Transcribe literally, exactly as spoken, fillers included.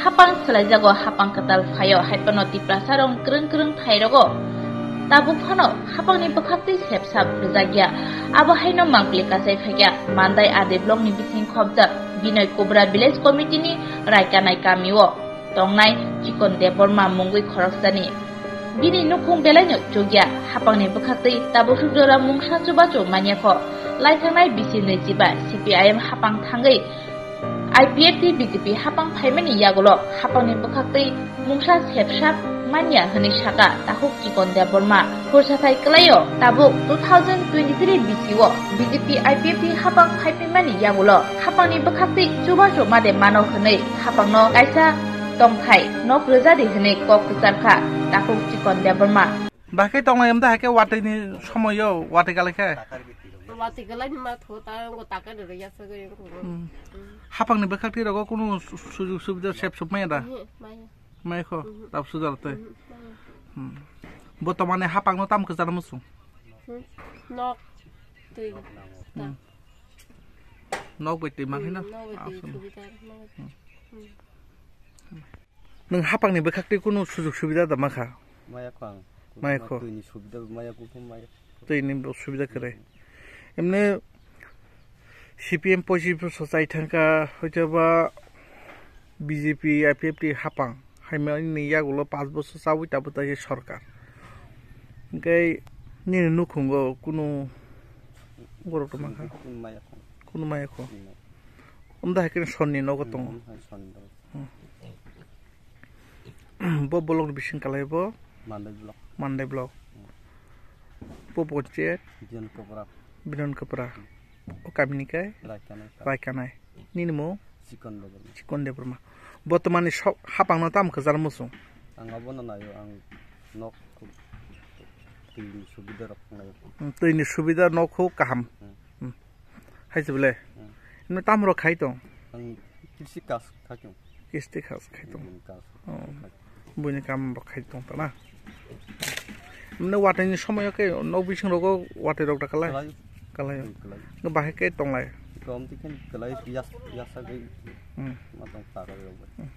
Hapang swlaijago, hapang kwtal phaio, haiphano Tiprasarok kwrwng kwrwng thairogo. Tabuk phano hapangni bwkhaktwi sepsap rwjakya. Abo haino mangpili kasai phaikya. Mandai R D blockni bising khopjak Binoy Kubra Village Committeeni Raikanai kamio tongnai Chikon Debbarma mungwi khoroksani. Bini nukhung belaino chukya, hapangni bwkhaktwi tabuk sukjora mungsa chubachu manyakho. Laithangnai bisi nwichiba C P I M hapang thangwi I P F T B J P hapang phaimani yagulo hapangni bwkhaktwi mungsa sepsap manya hwnwi saka takhuk Chikon Debbarma. Khursathai kwlaio, tabuk two thousand twenty-three bisio B J P I P F T hapang phaimani yagulo hapangni bwkhaktwi chubachu made mano hwnwi hapangno kaisa tongthai nok rwjadi hwnwi kok kwcharkha takhuk Chikon Debbarma. Bahai khe tongnai, amda hai khe watwi ni somoyo watwi galai khe. Watwi galai ni ma tho ta ngo taka de ya sa ge ko. Hmm. Hapang ni bwkhak twi rogo kunu su-, sujug subida sep sep maya da? Maya. Maya kho, tap sujal te. Hmm. Bo to mane hapang no tam kwchar musu. Hmm. Nok twi. Hmm. Nok bai twi ma hino. Hmm, nok bai twi subida. Hmm. Nwng hapangni bwkhaktwi kunu sujug subida da mankha? Maya kho ang. Maya kho. Twini subida maya kho, maya. Twini bo subida kwrwi. Emne C P M pochis bosor chai thangkha, hoitoba B J P, I P F T hapang. Haimani yagulo panch bosor chawi tabuk ta sorkar. Hwnkhe nini nukhungo kunu borok tongmangkha? Kunu maya kho. Kunu maya kho. Maya. Omda hai khe sonni nogo tongo. Hmm, hai sonni nogo. Hmm. Bo block ni bising kalai bo? Mandai block. Mandai block. Hmm. Bo panchayat? Binon Kapra. Binon Kapra. Hmm. O kamini kai? Raikanai. Raikanai. Nini mo? Chikon Debbarma. Chikon Debbarma. Botomani sok hapang no tam kwchar muchung? Ang abono naio, ang nok twini subida rok naio. Hmm, twini subida nok ho kaham. Hmm. Hmm. Hai se bele. Hmm. Ino tam rok khai tong? Ang kisi kas khai tong. Kisi kas khai tong. Buini kas. Oh. Khai. Buini kam rok khai tong ta na. Mane watwi ni somoy o khe nok bising rogo watwi rok da kalai? Kalai. Kalai. Hmm, kalai. Bahai khe tonglai? Kom tikhen kalai yas, yasa gai. Hmm. Ma tong ta kalai rok. Hmm.